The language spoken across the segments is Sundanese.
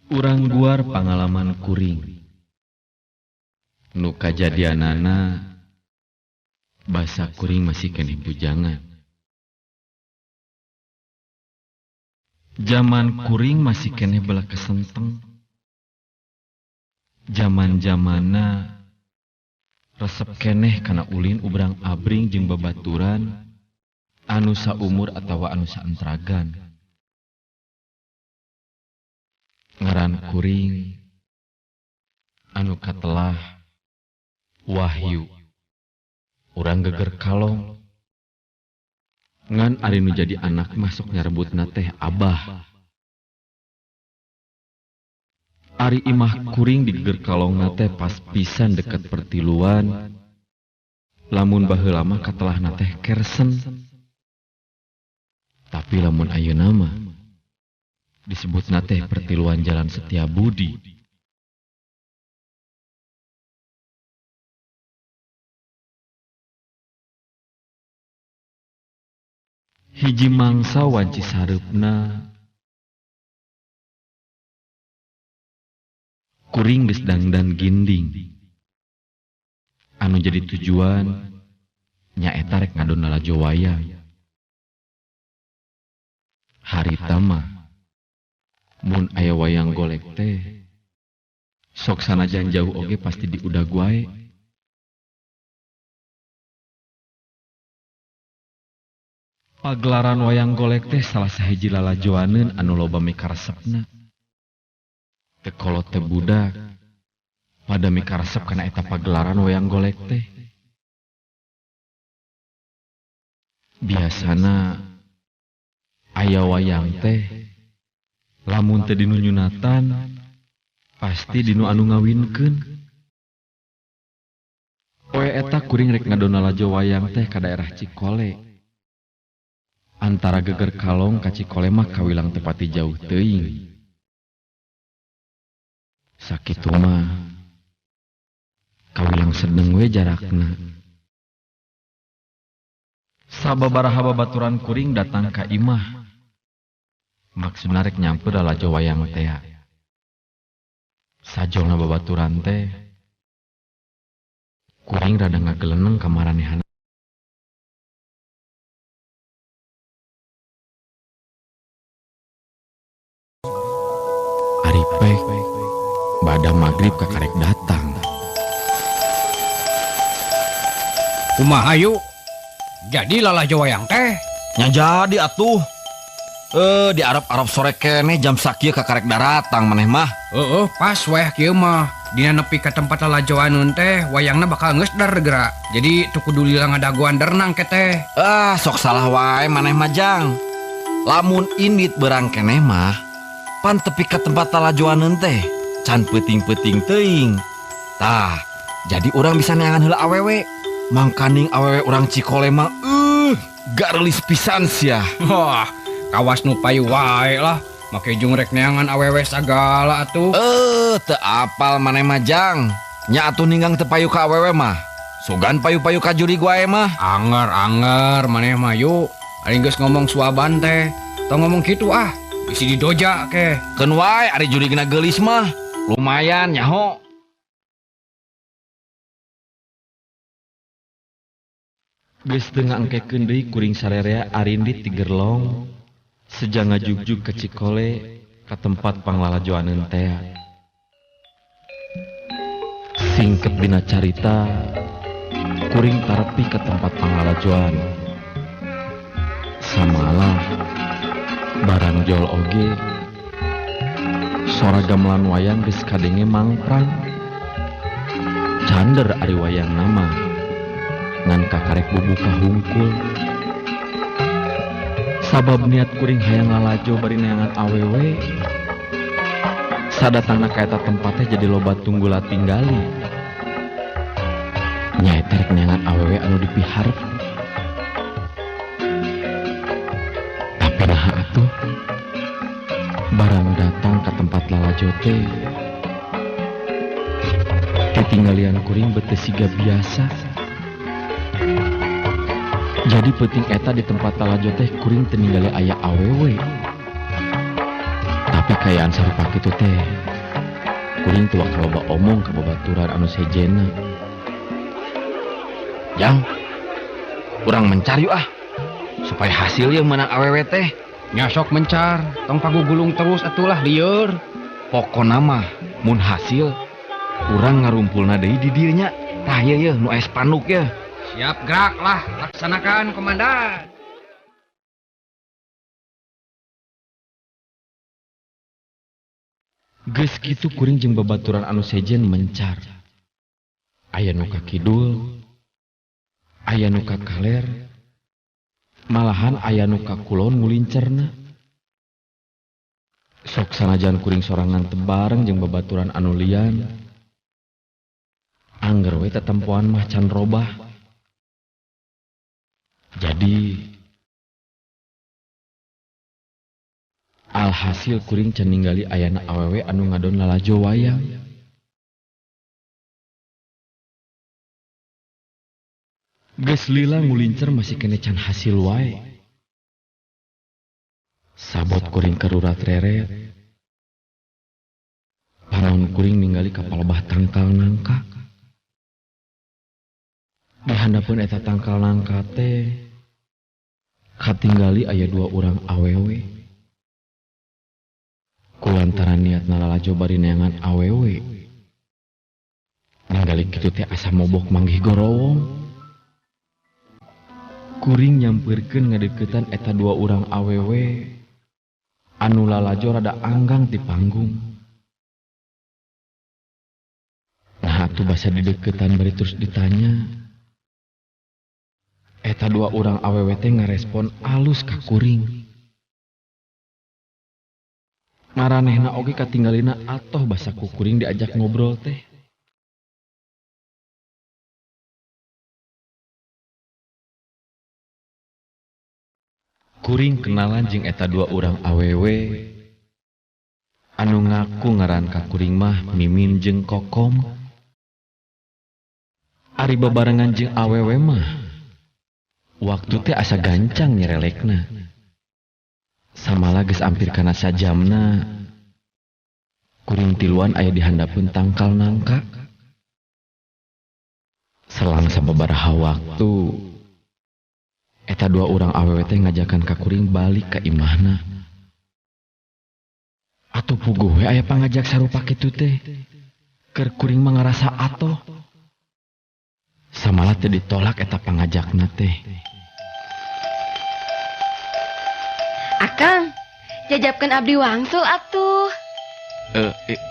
Urang guar pangalaman kuring. Nu kajadianana basa kuring masih keneh bujangan. Jaman kuring masih keneh belah kesenteng. Jaman-jamana resep keneh kana ulin ubrang-abring jeung babaturan anu saumur atawa anu saentragan. Ngaran kuring anu katelah Wahyu, urang geger kalong. Ngan ari nu jadi anak masuk nyarebutna teh abah. Ari imah kuring di geger kalongna teh pas pisan deket pertiluan. Lamun baheula mah katelahna teh kersen. Tapi lamun ayeuna mah disebutna teh pertiluan Jalan Setiabudi. Hiji mangsa wanci sareupna kuring geus dangdan ginding. Anu jadi tujuan nyaeta rek ngadon lalajo wayang. Harita mah mun aya wayang golek teh sok sanajan jauh oge pasti diudag wae. Pagelaran wayang golek teh salah sahiji lalajoaneun anu loba mikaresepna. Teu kolot teu budak pada mikaresep kana eta pagelaran wayang golek teh. Biasana aya wayang teh lamun teu dinu nyunatan pasti dinu anu ngawinkeun. Poe eta kuring rek ngadon lalajo wayang teh ka daerah Cikole. Antara geger kalong ka Cikole mah kawilang teu pati jauh teuing. Sakitu mah kawilang sedeng we jarakna. Sababaraha babaturan kuring datang ka imah. Maksudna rek nyamper lalajo wayang tea. Sajolna babaturan teh kuring rada ngageleneng ka maranehanna. Ari pek bada magrib kakarek datang. Kumaha yuk? Jadi lalajo wayang teh? Nya jadi atuh. Di Arab-Arab sore keneh jam sakieu kakarek daratang maneh mah. Heeh, pas wayah kieu mah. Dina nepi ka tempat lalajoaneun teh wayangna bakal geus dar geura. Jadi teu kudu lila ngadagoan dernang ke teh. Ah, sok salah wae maneh mah jang. Lamun indit berang keneh mah pan tepi ka tempat lalajoaneun teh can peuting-peuting teuing. Tah, jadi urang bisa neangan heula awewe. Mangkaning awewe urang Cikole mah garelis pisan sia. Wah, kawas nu payu wae lah. Make jung rek neangan awewe sagala atuh. Teu apal maneh mah jang. Nya atuh ninggang teu payu ka awewe mah. Sugan payu-payu ka jurig wae mah. Anger-anger maneh mah yuk. Ari geus ngomong suaban teh. Tong ngomong kitu ah. Bisi didoja ke. Keun wae ari jurigna geulis mah. Lumayan nyaho. Geus teu ngaengkekeun deui kuring sarerea arindit ti gerlong seja ngajugjug ka Cikole ka tempat panglalajoaneun tea. Singket dina carita kuring tarepi ka tempat panglalajoan. Samalah barang jol oge sora gamelan wayang geus kadenge mangprang. Cander ari wayang nama ngan kakarek bubuka hungkul. Sabab niat kuring hayang lalajo bari neangan awewe. Sadatangna ka eta tempat teh jadi loba tunggula tinggali. Nyaeta rek neangan awewe anu dipiharep. Tapi naha atuh barang datang ka tempat lalajo teh titinggalian kuring bete siga biasa. Jadi peuting eta di tempat lalajo teh kuring teu ningali aya awewe. Tapi kaayaan sarupa kitu teh kuring teu bakal loba omong ka babaturan anu sejenna. Jang, urang mencar yuk ah, supaya hasil yang menang awewe teh. Nya sok mencar, tong pagugulung terus atulah lieur. Pokona mah mun hasil urang ngarumpulna deui di dieu nya. Tah ieu yeuh nu aya spanduk yeuh. Siap gerak lah, laksanakan komandan. Geus kitu kuring jeung babaturan anu sejen mencar. Aya nu ka kidul, aya nu ka kaler, malahan aya nu ka kulon ngulincerna. Sok sanajan kuring sorangan teu bareng jeung babaturan anu lian, angger we tetempoan mah can robah. Jadi alhasil kuring can ningali ayana awewe anu ngadon lalajo wayang. Geus lila ngulincer masih kene can hasil wae. Sabot kuring karurat reret. Paraon kuring ningali ka palebah tangkal nangka. Di handapeun eta tangkal nangka teh katinggali aya dua urang awewe. Kulantaran niatna lalajo bari neangan awewe. Ningali kitu teh asa mobok manggih gorowong. Kuring nyampeurkeun ngadeukeutan eta dua urang awewe anu lalajo rada anggang ti panggung. Nah atuh basa dideukeutan bari terus ditanya. Eta dua urang awewe teh ngarespon alus ka kuring. Maranehna oge katinggalina atoh basa ku kuring diajak ngobrol teh. Kuring kenalan jeung eta dua urang awewe anu ngaku ngaran ka kuring mah Mimin jeung Kokom. Ari babarengan jeung awewe mah waktu teh asa gancang nyerelekna. Samala geus ampir kana sajamna kuring tiluan aya di handapeun tangkal nangka. Selang sababaraha waktu eta dua urang awewe teh ngajakan ka kuring balik ka imahna. Atuh puguh we aya pangajak sarupa kitu teh. Keur kuring mah ngarasa atoh. Samala teu ditolak eta pangajakna teh. Akang, jajabkeun abdi wangsul atuh.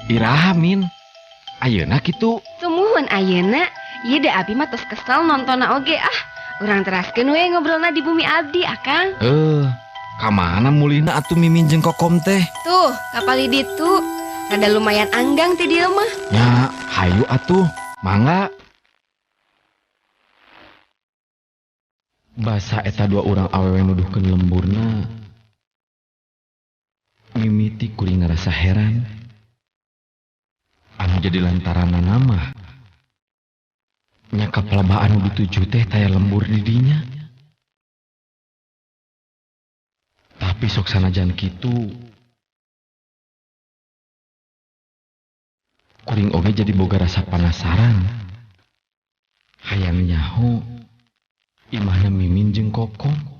Iraha Min. Ayeuna kitu. Sumuhun ayeuna, ieu da abi mah tos kesel nontonna oge ah. Urang teraskeun we ngobrolna di bumi abdi, Akang. Ka mana mulihna atuh Mimin jeung Kokom teh? Tuh, kapali ditu. Rada lumayan anggang ti dieu mah. Nya, hayu atuh, mangga. Basa eta dua urang awewe nuduhkeun lemburna. Mimiti kuring ngarasa heran. Anu jadi lantaranna mah nya kapalebah anu dituju teh taya lembur di dinya. Tapi sok sanajan kitu kuring oge jadi boga rasa penasaran. Hayang nyaho imahna Mimin jeung Kokom.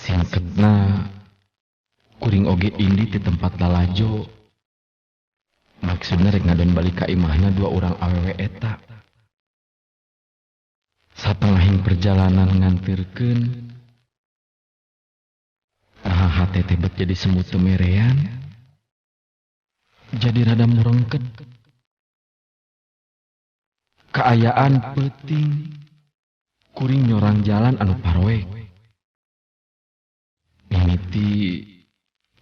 Singketna kuring oge indi di tempat lalajo. Maksudna rek ngadon balik ka imahna dua urang awewe eta. Satengahing perjalanan ngantirkeun, nah hate teh bet jadi semut teu merean. Jadi rada murengket. Kaayaan peuting kuring nyorang jalan anu paroek. Mimiti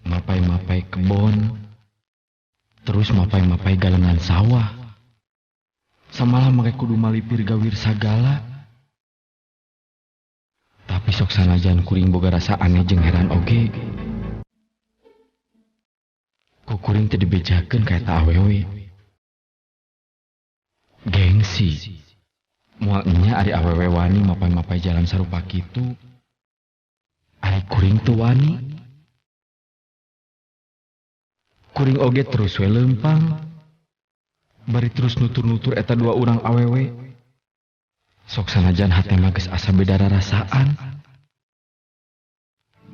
mapai-mapai kebon, terus mapai-mapai galengan sawah. Samalah make kudu malipir gawir sagala. Tapi sok sanajan kuring boga rasa aneh jeung heran oge. Ku kuring teu dibejakeun ka eta awewe. Gengsi. Moal nya ari awewe wani mapai-mapai jalan sarupa kitu. Kuring teu wani. Kuring oge terus we leumpang. Bari terus nutur-nutur eta dua urang awewe. Sok sanajan hate mah geus asa beda rarasaan.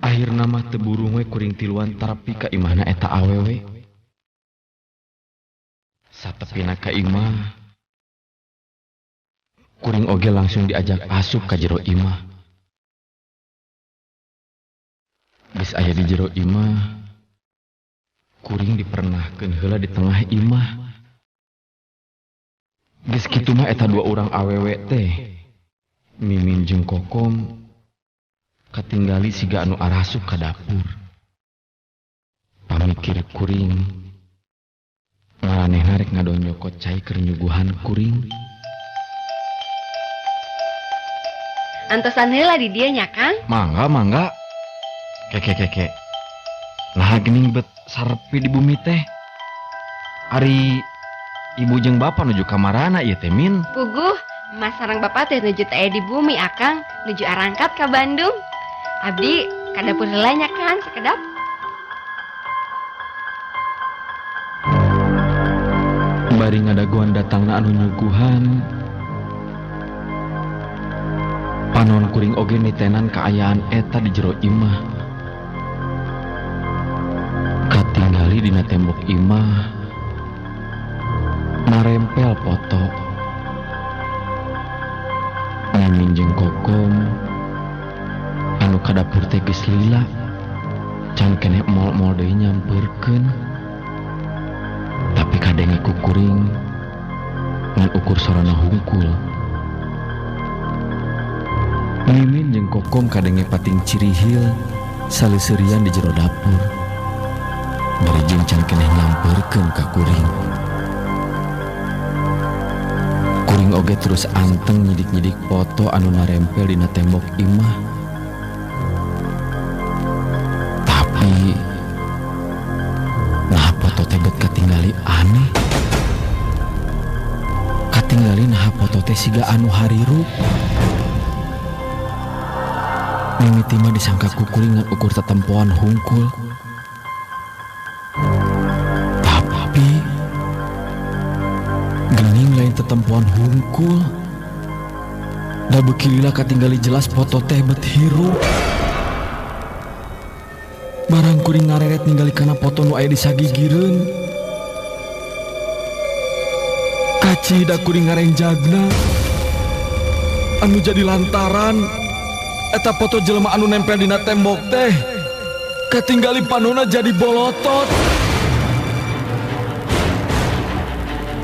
Akhirna mah teu burung we kuring tiluan tarapi ka imahna eta awewe. Satepina ka imah, kuring oge langsung diajak asup ka jero imah. Geus aya di jero imah, kuring dipernahkeun heula di tengah imah. Geus kitu mah eta dua urang awewe teh, Mimin jeung Kokom, katinggali siga anu arasup ka dapur. Pamikir kuring, maranehna rek ngadonyokot cai keur nyuguhan kuring. Antosan heula di dieu nya, Kang. Mangga, mangga. Keke keke. Nah geuning bet sarepi di bumi teh. Ari ibu jeung bapak nuju kamarana ieu teh, Min? Puguh, mas sareng bapak teh nuju teh di bumi, Akang, nuju arangkat ka Bandung. Abdi ka dapur heula nya, Kang, sakedap. Bari ngadagoan datangna anu nyuguhan, panon kuring oge nitenan kaayaan eta di jero imah. Katinggali dina tembok imah narempel foto Mimin jeung Kokom anu ka dapur teh geus lila, can keneh mol-mol deui nyamperkeun. Tapi kadenge ku kuring ngan ukur sorana hungkul. Mimin jeung Kokom kadenge pating cirihil saleseurian di jero dapur. Bari jeung can keneh nyamperkeun ka kuring. Kuring oge terus anteng nyidik-nyidik foto anu narempel dina tembok imah. Tapi nah foto teh bet katinggali aneh. Katinggali nah foto teh siga anu harirup. Mimiti mah disangka ku kuring ngan ukur tetempoan hungkul. Tapi gening lain tetempoan hungkul. Da beuki lila katinggali jelas foto teh bet hirup. Barang kuring ngareret ningali kana foto nu aya di sagigireun. Kacida kuring ngarenjagna. Anu jadi lantaran eta foto jelema anu nempel dina tembok teh katinggali panona jadi bolotot.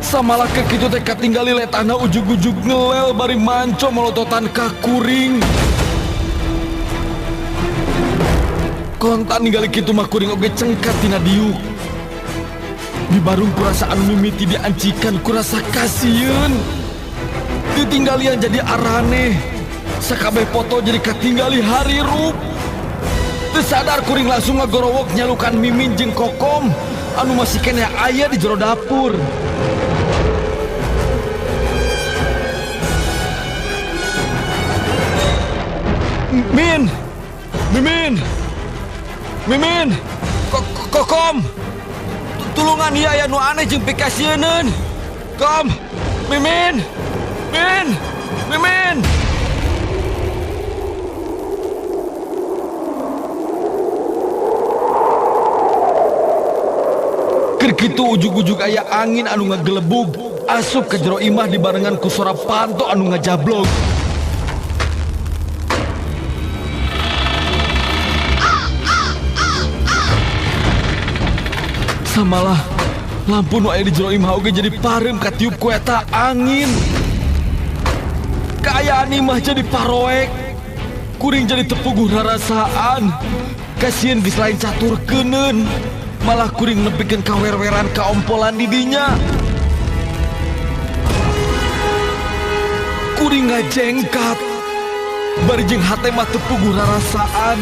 Samalah ke kitu teh katinggali letahna ujug-ujug ngelel bari manco molototan ka kuring. Kontan ningali kitu mah kuring oge cengkat tina diuk. Di barung kurasa anu mimiti diancikan kurasa kasieun. Ditinggalian jadi araneh. Sakabeh foto jadi katinggali harirup. Teu sadar kuring langsung ngagorowok nyalukan Mimin jeung Kokom anu masih keneh aya di jero dapur. Min, Mimin, Mimin, Kokom, tulungan ieu aya nu aneh jeung pikasieun. Kom, Mimin, Min, Mimin. Keur kitu ujug-ujug aya angin anu ngagelebug asup ke jero imah dibarengan ku sora panto anu ngajablog. Samalah lampu nu aya di jero imah oge jadi pareum katiup ku eta angin. Kaayaan imah jadi paroek. Kuring jadi tepuguh rarasaan. Kasieun geus lain catur keuneun. Malah kuring nepikeun kawerweran kaompolan di dinya. Kuring ngajengkat. Bari jeung hate mah tepuguh rarasaan.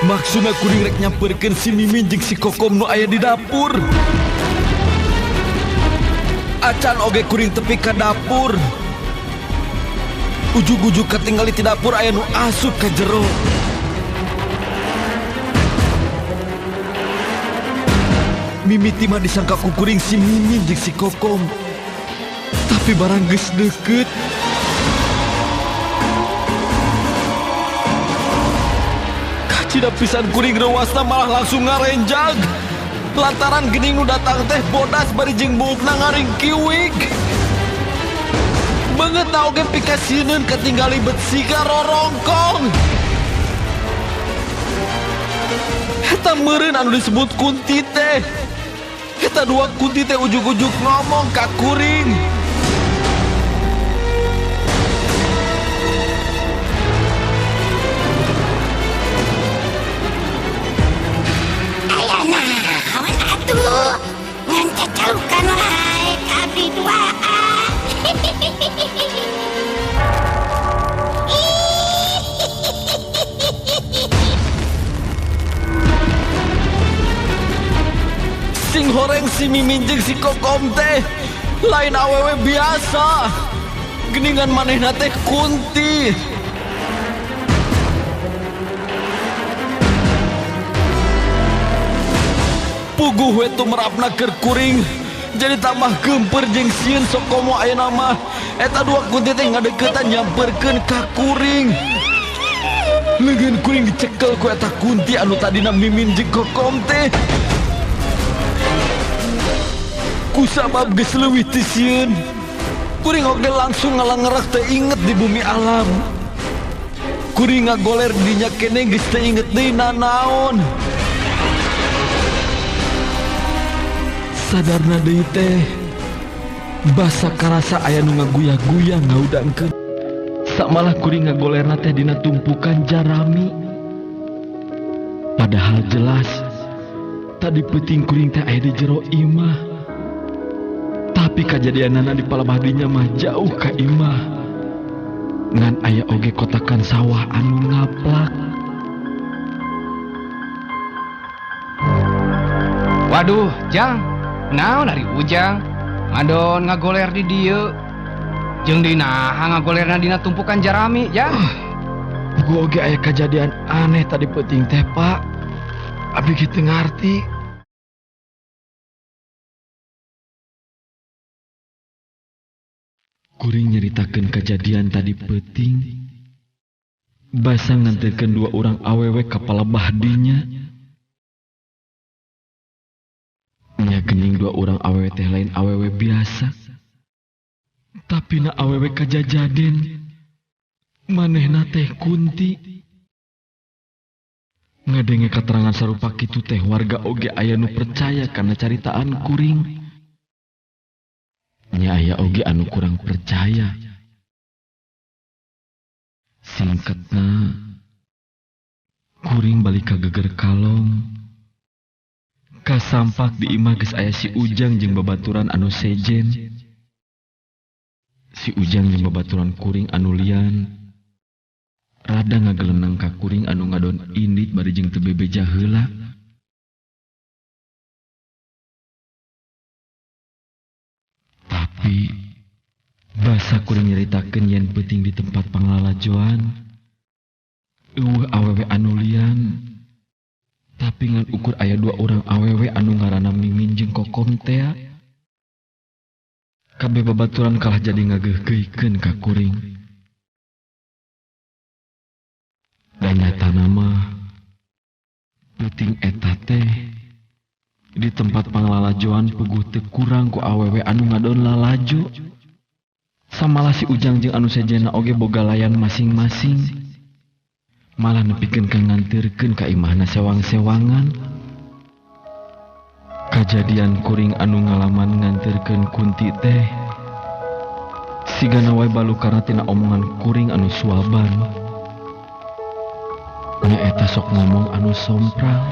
Maksudna kuring rek nyamperkeun si Mimin jeung si Kokom nu aya di dapur. Acan oge kuring tepi ka dapur. Ujug-ujug katinggali ti dapur aya nu asup ka jero. Mimiti mah disangka ku kuring si Mimin jeung si Kokom. Tapi barang geus deukeut. Kacida pisan kuring reuasna malah langsung ngarenjag. Lantaran geuning nu datang teh bodas bari jeung buukna ngaringkiwik. Beungeutna oge pikasieun katinggali bet siga rorongkong. Eta meureun anu disebut kunti teh. Eta dua kunti teh ujug-ujug ngomong ka kuring. Aya naon atuh? Ngan cacalukan wae ka abdi duaan. Sing horeng si Mimin jeung si Kokom teh lain awewe biasa. Geningan manehna teh kunti. Puguh we tumerapna keur kuring. Jadi tambah geumpeur jeung sieun sok komo ayeuna mah. Eta dua kunti teh ngadeuketan nyamperkeun ka kuring. Leungeun kuring dicekel ku eta kunti anu tadina Mimin jeung Kokom teh. Kusabab geus leuwih ti sieun. Kuring oge langsung ngalangerak teu inget di bumi alam. Kuring ngagoler dinya keneh geus teu inget deui nanaon. Sadarna deui teh basa karasa aya nu ngaguyah-guyah ngaudangkeun. Samalah kuring ngagolerna teh dina tumpukan jarami. Padahal jelas tadi peuting kuring teh aya di jero imah. Tapi kajadianana di palebah dinya mah jauh ka imah. Ngan aya oge kotakan sawah anu ngaplak. Waduh, Jang. Naon ari Ujang? Ngadon ngagoler di dieu. Jeung deui naha ngagolerna dina tumpukan jarami, Jang? Puguh oge aya kajadian aneh tadi peuting teh, Pak. Abdi ge teu ngarti. Kuring nyaritakeun kajadian tadi peuting. Basa nganterkeun dua urang awewe ka palebah dinya. Nya geuning dua urang awewe teh lain awewe biasa. Tapi na awewe kajajaden. Manehna teh kunti. Ngadenge katerangan sarupa kitu teh warga oge aya nu percaya kana caritaan kuring. Nya aya oge anu kurang percaya. Singkatna kuring balik ka geger kalong. Kasampak di imah geus aya si Ujang jeung babaturan anu sejen. Si Ujang jeung babaturan kuring anu lian. Rada ngagelenang ka kuring anu ngadon indit bari jeung teu bebeja heula. Tapi basa kuring nyaritakeun yen peuting di tempat panglalajoan eueuh awewe anu lian. Tapi ngan ukur aya dua urang awewe anu ngaranna Mimin jeung Kokom tea. Kabeh babaturan kalah jadi ngageuhgeuhkeun ka kuring. Dan nyatana mah peuting eta teh di tempat panglalajoan puguh teu kurang ku awewe anu ngadon lalajo. Samalah si Ujang jeung anu sejenna oge boga layan masing-masing. Malah nepikeun ka nganterkeun ka imahna sewang-sewangan. Kajadian kuring anu ngalaman nganterkeun kunti teh sigana wae balukara tina omongan kuring anu suaban. Nya eta sok ngomong anu sompral.